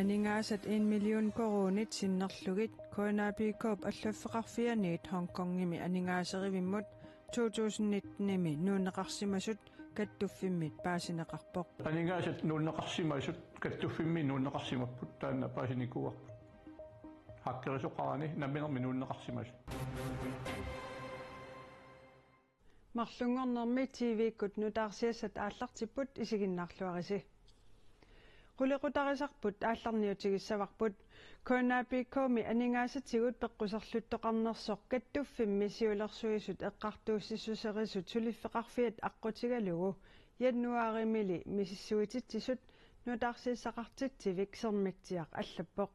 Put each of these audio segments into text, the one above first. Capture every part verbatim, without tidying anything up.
Aningaasat en million koruunit sinnerlugit K N A P K-p allaffeqarfianiit Hongkongimi aningaaserivimmut to tusind nitten-imi nuunneqarsimasut kattuffimmit paasineqarpoq. Aningaasat nuunneqarsimasut kattuffimmit nuunneqarsimapput, taanna paasinikuuarput. Hakkerisoqarani namminermi nuunneqarsimasut. Marlunngornermi T V-kkut nutaarsiassat aallartipput, isiginnaarluarisi. Qulequtarisarput aallarniutigissavarput. K N A P K-mi aningaasatigut peqquserluttoqarnersoq kattuffimmi siulersuisut eqqartuussissuserisut suliffeqarfiat aqqutigalugu januaarimili misissuititsisut nutaarsiassaqartitsivik Sermitsiaq allappoq.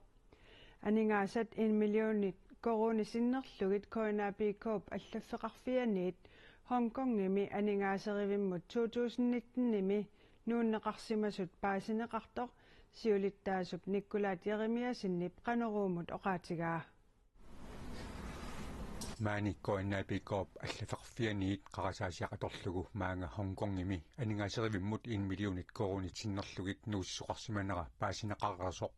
Aningaasat en millionit koruunit sinnerlugit K N A P K-p allaffeqarfianiit Hongkongimi aningaaserivimmut to tusind nitten-imi nuunneqarsimasut paasineqartoq siulittaasup Nikolaj Jeremiassenip Qanoruumut oqaatigaa. Maani K N A P K-p allaffeqarfianiit qarasaasiaq atorlugu maanga Hongkongimi aningaaserivimmut en millionit koruunit sinnerlugit nuussisoqarsimanera paasineqareersoq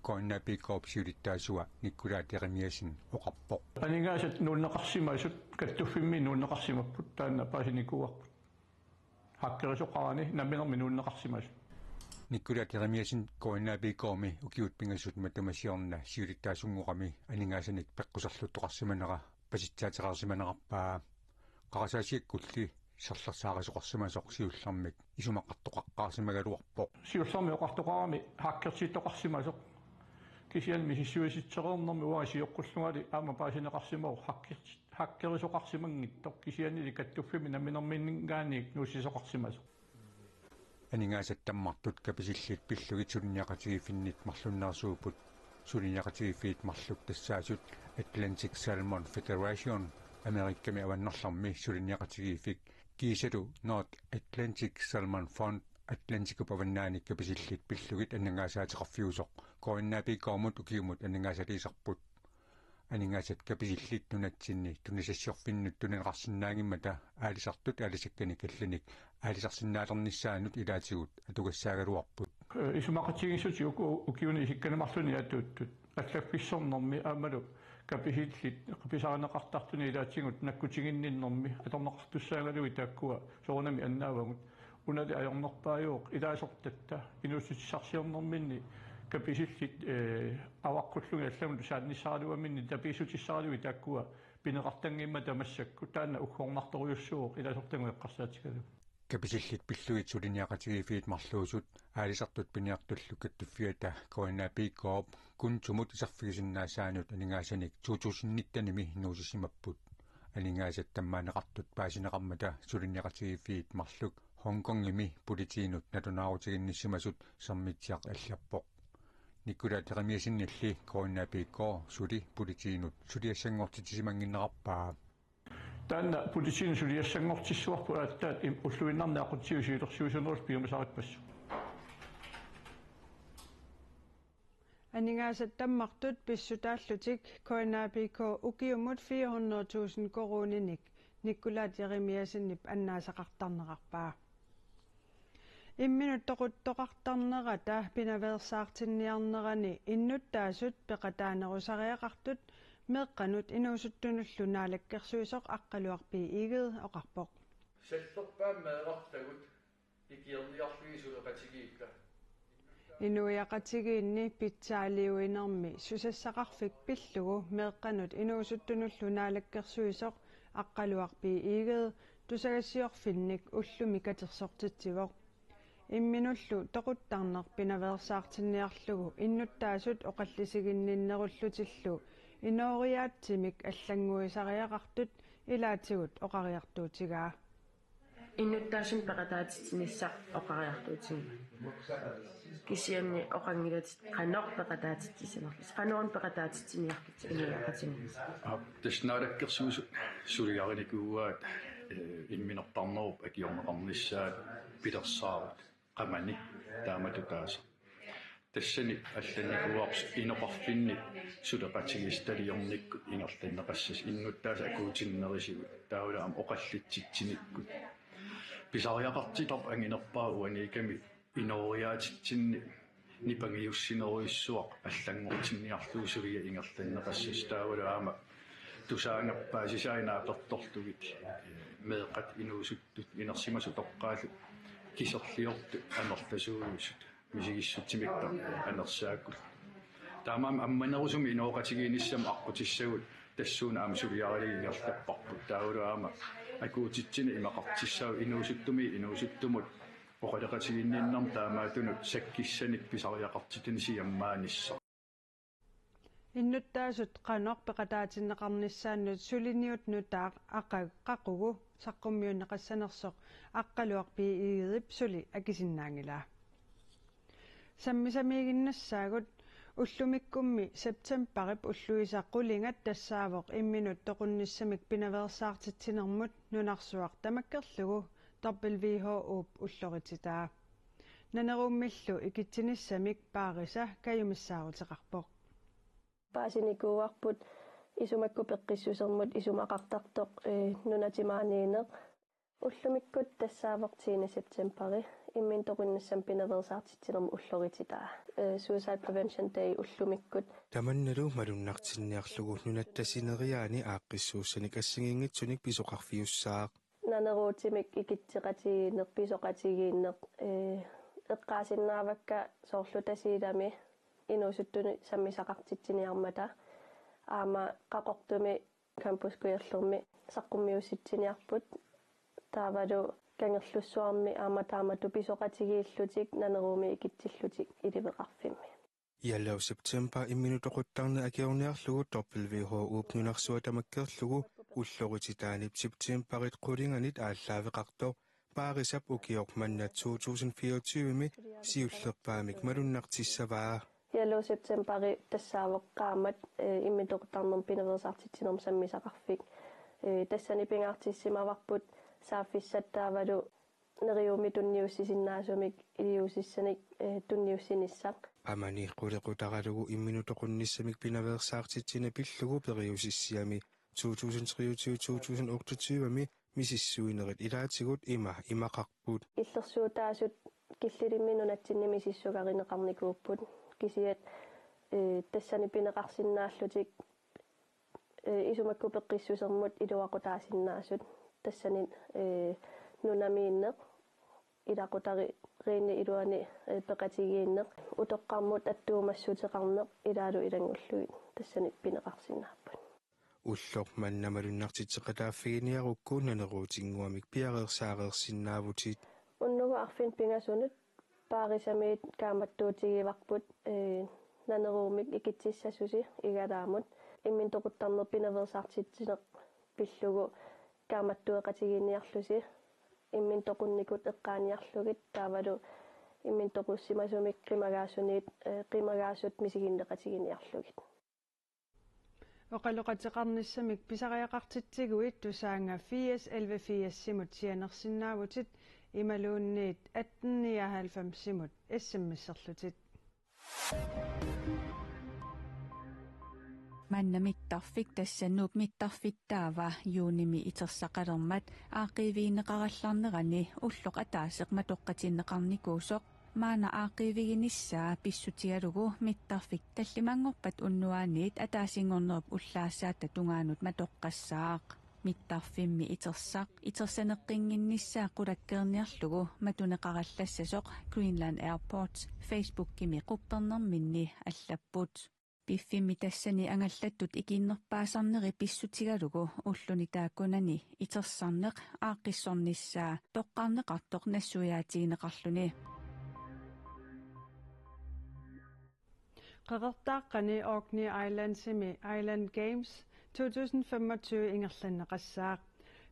K N A P K-p siulittaasua Nikolaj Jeremiassen oqarpoq. Aningaasat nuunneqarsimasut kattuffimmit nuunneqarsimapput, taanna paasinikuuarput. Hakkerisoqarani namminermi nuunneqarsimasut. Nikolaj Jeremiassen K N A P K-mi ukiut pingasut matuma siorna siulittaasunngorami aningaasanik peqquserluttoqarsimanera pasitsaateqarsimanerarpaa. Qarasaasiakkulli serlersaarisuqarsimasoq siullermik isumaqartoqaqqaarsimagaluarpoq. Siullermik oqartoqarami hakkertittoqarsimasoq. Kisianni misissuisitsereernermi uanga sioqqullungali aamma paasineqarsimavoq hakkertit-, hakkerisoqarsimanngitsoq, kisiannili kattuffimmi namminerminngaanniit nuussisoqarsimasoq. Aningaasat tammartut kapisillit pillugit suliniaqatigiiffinnit marlunnersuupput. Suliniaqatigiiffiit marluk tassaasut Atlantic Salmon Federation, Amerikami avannarlermi suliniaqatigiiffik, kiisalu North Atlantic Salmon Fund, Atlantikup avannaanik kapisillit pillugit aningaasaateqarfiusoq K N A P K-mut ukiumut aningaasaliisarput. Aningaasat kapisillit nunatsinni tunisassiorfinnut tunineqarsinnaanngimmata aalisartut aalisakkanik allanik aalisarsinnaalernissaannut ilaatigut atugassaagaluarput. Isumaqatigiissutigut ukiuni isikkanik marlunnik atuuttut allaffissornermi aammalu kapisillit pisarineqartartuni ilaatigut nakkutiginninnermi atorneqartussaagaluit taakkua soorunami annaavagut. Unali ajornerpaajuvoq ilaasortatta inuussutissarsiornerminni kapisillit, ee, avaqqullugit allamut saannissaraluaminni tapiissutissaraluit taakkua pineqartanngimmata massakkut, taanna uggornartorujussuuvoq ilaasortagut eqqarsaatigalugu. Kapisillit pillugit suliniaqatigiiffiit marluusut aalisartut piniartullu kattuffiata K N A P K-p Kuntumut iserfigisinnaassaanut aningaasanik to tusind nitten-imi nuusissimapput. Aningaasat tammaaneqartut paasineqarmata suliniaqatigiiffiit marluk Hongkongimi politiinut nalunaarutiginnissimasut Sermitsiaq allappoq. Nikolaj Jeremiassenilli K N A P K suli politiinut suliassanngortitsisimannginnerarpaa. Taanna politiinut suliassanngortissavarput aatsaat im-, ulluinnarni aqutsigu siulersuisunerullu piumasarippassuit. Aningaasat tammartut pissutaallutik K N A P K ukiumut fire hundrede tusind koruuninik Nikolaj Jeremiassenip annaasaqartarnerarpaa. Imminut toquttoqartarnerata pinaveersaartinniarnerani innuttaasut peqataanerusariaqartut meeqqanut inuusuttunullu naalakkersuisoq Aqqaluaq B. Egede oqarpoq. Sallerpaamik meerartagut ikiorniarlugit suleqatigiikka. Inuiaqatigiinni pitsaaliuinermi susassaqarfik pillugu meeqqanut inuusuttunullu naalakkersuisoq Aqqaluaq B. Egede tusagassiorfinnik ullumi katersortitsivoq. Imminullu toquttarneq pinaveersaartinniarlugu innuttaasut oqallisiginninnerullutillu inooriaatsimik allannguisariaqartut ilaatigut oqariartuutigaa. Innuttaasunik peqataatitsinissaq oqariartuutigaa. Kisianni oqanngilatit qanoq peqataatitsinerlusi. Qanoruna peqataatitsiniarlusi inuiaqatigiinni. Aap, tassa naalakkersuisut suliarinikuuaat, ee, imminortarnerup akiorneqarnissaa pilersaarut qamani taamatut taasoq. Tassani allannikuuarput inoqarfinni suleqatigiissitaliornikkut ingerlanneqassasut innuttaasut akuutinnerisigut taavalu aamma oqallitsitsinikkut. Pisariaqartitarput anginerpaaq uaniikami inooriaatitsinni nipangiussinerujussuaq allanngortinniarlugu suliaq ingerlanneqassasoq, taavalu aamma tusaangappaa sisainaapertorlugit meeqqat inuusuttut inersimasut toqqaallu kiserliortut amerlasuujusut misigissutsimik anersaakkullu. Taamaammat ammanerusumik inooqatigiinnissamut aqqutissagut tassuuna aamma suliariliinngortarparput. Taavalu aamma akuutitsineq imaqartissaaq inuusuttumiit inuusuttumut oqaloqatigiinninnernut taamaattunut sakkissanik pisariaqartitanik siammaanissaq. Innuttaasut qanoq peqataatinneqarnissaannut suliniut nutaaq aqagu qaqugu saqqummiunneqassanersoq Aqqaluaq B I-ip suli akisinnaanngilaa. Sammisamiiginnassaagut ullumikkummi septembarip ulluisa qulingat tassaavoq imminut toqunnissamik pinaveersaartitsinermut nunarsuaq tamakkerlugu W H O-p ullorititaa. Naneruummillu ikitsinissamik Paarisa kajumissaaruteqarpoq. Paasinikuuarput isumakkut peqqissusermut isumaqartartoq, ee, nunat timaaniinneq. Ullumikkut tassaavoq tiende septembari imminut toqunnissamik pinaveersaartitsinermut ullorititaa, ee, Suicide Prevention Day ullumikkut. Tamannalu malunnartinniarlugu nunatta sineriaani aaqqissuussanik assigiinngitsunik pisoqarfiussaaq. Naneruutimik ikitseqatigiinneq, pisoqatigiinneq, ee, eqqaasinnaavakka soorlu Tasiilami inuusuttunut sammisaqartitsiniarmata, aamma Qaqortumi Campus Kujallermi saqqummiussitsiniarput, taavalu Kangerlussuarmi aamma taamatut pisoqatigiillutik Naneruumi ikitsillutik iliveqarfimmi. Yellow September imminut toquttarneq akiorniarlugu W H O-p nunarsuaq tamakkerlugu ullorititaanip septembarip qulinganit aallaaveqartoq Paarisap ukioq manna to tusind fireogtyve-mi siullerpaamik malunnartissavaa. Yellow Septembari tassaavoq qaammat, ee, imminut toquttarnermut pinaveersaartitsinermut sammisaqarfik. Ee, tassani pingaartissimavarput saaffissat taavalu neriuumik tunniussisinnaasumik iliuusissanik, ee, tunniussinissaq. Qamani qulequtaralugu imminut toqunnissamik pinaveersaartitsineq pillugu periusissiami to tusind treogtyve to tusind otteogtyve-mi misissuinerit ilaatigut ima imaqarput. Illersuutaasut killilimmik nunatsinni misissugarineqarnikuupput, kisiat, ee, tassani pineqarsinnaallutik, ee, isumakkut peqqissusermut iluaqutaasinnaasut, tassani, ee, nunamiinneq, ilaqutariinni iluani, ee, peqatigiinneq, utoqqarmut attuumassuteqarneq ilaalu ilanngullugit tassani pineqarsinnaapput. Ulloq manna malunnartitseqataaffiginiarukku naneruutinnguamik piareersaareersinnaavutit. Unnugu arfineq-pingasunut Paarisamiit kaammattuutigivarput, ee, Naneruumik ikitsissasusi igalaamut, imminut toquttarneq pinaveersaartitsineq pillugu kaammattueqatigiinniarlusi, imminut toqunnikut eqqaaniarlugit taavalu imminut toqussimasumik qimagaasuniit, ee, qimagaasut misiginneqatigiinniarlugit. Oqaloqateqarnissamik pisariaqartitsiguit Tusaannga firs elleve firsimut sianersinnaavutit imaluunniit atten nioghalvfemsimut S M S-erlutit. Manna mittarfik, tassa Nuup mittarfittaava, juunimi itersaqalermat aaqqiivigineqarallarnerani ulloq ataaseq matoqqatinneqarnikuusoq. Maanna aaqqiiviginissaa pissutigalugu mittarfik tallimanngorpat unnuaaniit ataasinngornerup ullaassaata tungaanut matoqqassaaq. Mittarfimmi itersaq itersaneqqinnginnissaa qulakkeerniarlugu matuneqarallassasoq Greenland Airports Facebookimi quppernerminni allapput. Piffimmi tassani angallattut ikinnerpaasarneri pissutigalugu ulluni taakkunani itersarneq aaqqissornissaa toqqarneqartoq nassuiaatigineqarluni. Qeqertaaqqani Orkney Islandsimi Island Games to tusind femogtyve ingerlanneqassaaq.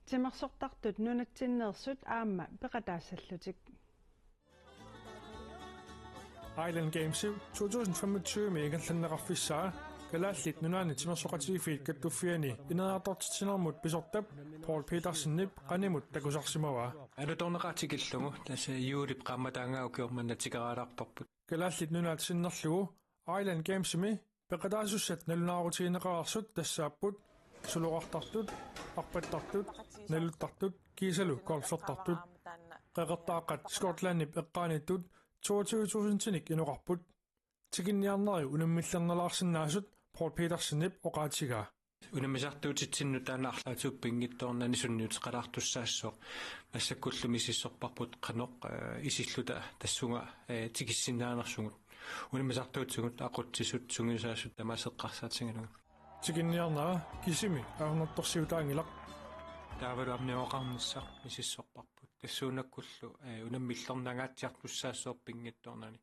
Timersortartut nunatsinneersut aamma peqataassallutik. Island Games to tusind femogtyve-mi ingerlanneqarfissaa Kalaallit Nunaanni Timersoqatigiiffiit Kattuffianni ineriartortitsinermut pisortap Poul Petersenip qanimut takusarsimavaa. Alutorneqaaq tikillugu, tassa juulip qaammataangaa ukioq manna tikeraalaarparput. Kalaallit Nunaat sinnerlugu Island Gamesimi peqataasussat nalunaarutigineqareersut tassaapput suloqartartut, arpattartut, naluttartut kiisalu golfertartut. Qeqertaaqqat Skotlandip eqqaaniittut toogtyve tusindinik inoqarput. Tikinniarneri unammillernalaarsinnaasut Poul Petersenip oqaatigaa. Unammisartuutitsinnut taanna arlaatigut pinngitsoornani sunniuteqalaartussaassooq, massakkullu misissorparput qanoq, eh, isilluta tassunga, eh, tikissinnaanersugut. Unammisartuutigut aqutsisut sungiusaasut tamaasa eqqarsaatigalugu. Tikinniarnera kisimi ajornartorsiutaanngilaq. Taavalu amnioqarnissaq misissorparput. Tassuunakkullu, eh, unammillernangaatsiartussaassooq pinngitsoornani.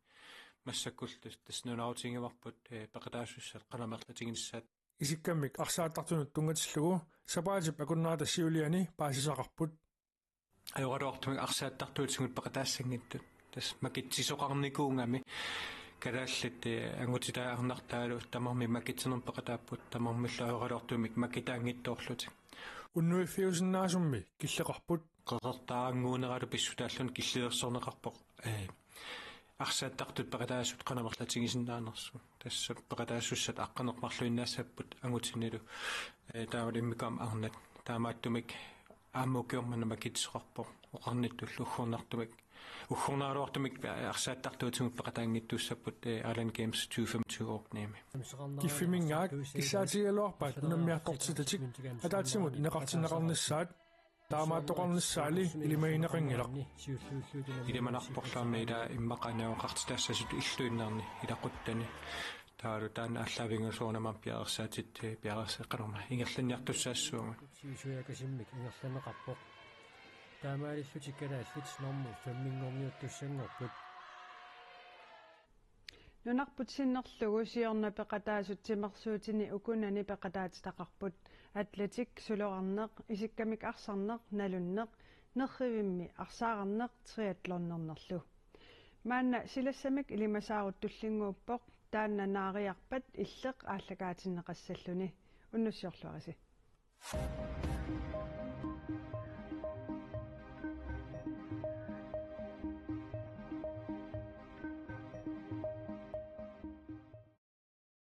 Massakkullu tassa nunaarutigivarput, eh, peqataasussat qanoq amerlatiginissaat. Isikkamik arsaattartunut tunngatillugu sapaatip akunnerata siuliani paasisaqarput. Ajoraluartumik arsaattartuutigut peqataassanngitsut. Tassa makitsisoqarnikuugami kalaallit, eh, angutitaat arnartaalu tamarmik makitsinermik peqataapput, tamarmillu ajoraluartumik makitaanngitsoorlutik. Unnuiffiusinnaasummi killeqarput. Qeqertaaraannguuneralu pissutaalluni killilersorneqarpoq. Eh, arsaattartut peqataasut qanoq amerlatigisinnaanersut. Tassa peqataasussat aqqaneq-marluinnaassapput angutinilu. Eh, taavalu immikkut aamma arnat. Taamaattumik aamma ukioq manna makitsisoqarpoq. Oqarnittullu uggornartumik. Uggornaraluartumik, eh, arsaattartuutigut peqataanngitsuussapput, eh, Island Games tyve femogtyve org-nimi. Kiffiminngaat kissaatigigaluarpaat unammiartortitatik ataatsimut ineqartinneqarnissaat. Taamaattoqarnissaali ilimagineqanngilaq. Ilimanarporlu aamma ila immaqa najugaqartitaassasut illuinnarni ilaquttani. Taavalu taanna aallaavigalugu soorunami piareersaatit, eh, piareerseqqanuma ingerlanniartussaassaagut. Siusuiakasimmik ingerlanneqarpoq. Taamaalillutik kalaallit normu femminngorniuttussanngorput. Nunarput sinnerlugu siorna peqataasut timersuutini ukunani peqataatitaqarput: atletik, suloqarneq, isikkamik arsarneq, nalunneq, nerrivimmi arsaararneq, triathlonernerlu. Maanna silassamik ilimasaarut tullinnguuppoq, taanna naariarpat illeq aallakaatinneqassalluni. Unnussiorluarisi.